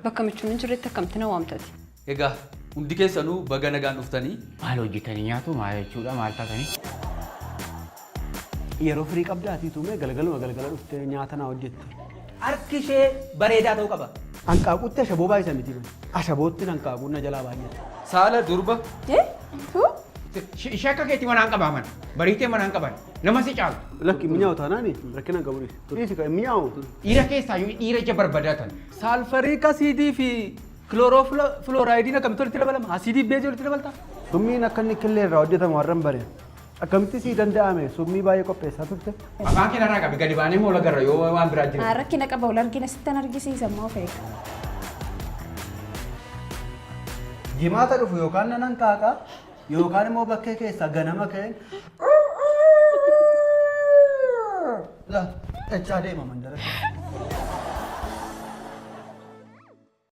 Bakka michuun hin jirretti akkamitti na waamtati? Egaa hundi keessanuu baga nagaan dhuftanii. Maal hojjetanii nyaatu maal jechuudha maal taatanii? Yeroo firii qabdaa atii tuumee galgaluma galgala dhuftee nyaata naa hojjette. Harki ishee bareedaa ta'uu qaba. Hanqaaquutti ashaboo baay'isa miti bani. Ashabootti hanqaaquun na jalaa baay'ata. Saala durba. Ishee akka keetii manaan qabaaman. Bariitee manaan qaban. Nama si caaltu. Lakki mi'aawu taanaan rakkina hin qabu dhiisi. Dhiisi kan mi'aawu. Dhiira keessaa iyyuu dhiira ija barbadaatan. Saalfariik asiidii fi kilooroofilooraaydiin akkamitti walitti dabalama? Asiidii fi beezii walitti dabaltaa? Summiin akka inni killee irraa hojjetamu har'an bare. Akkamitti sii danda'ame summii baay'ee qopheessaa turte? Afaan kee narraa qabi gadi baanee moola garra yoo waan biraa jira. Rakkina qaba wal argina sittan argisiisa immoo of eega. Jimaata dhufu yookaan nan hanqaaqa yookaan immoo bakkee keessaa ganama ka'een jechaa deema mandara.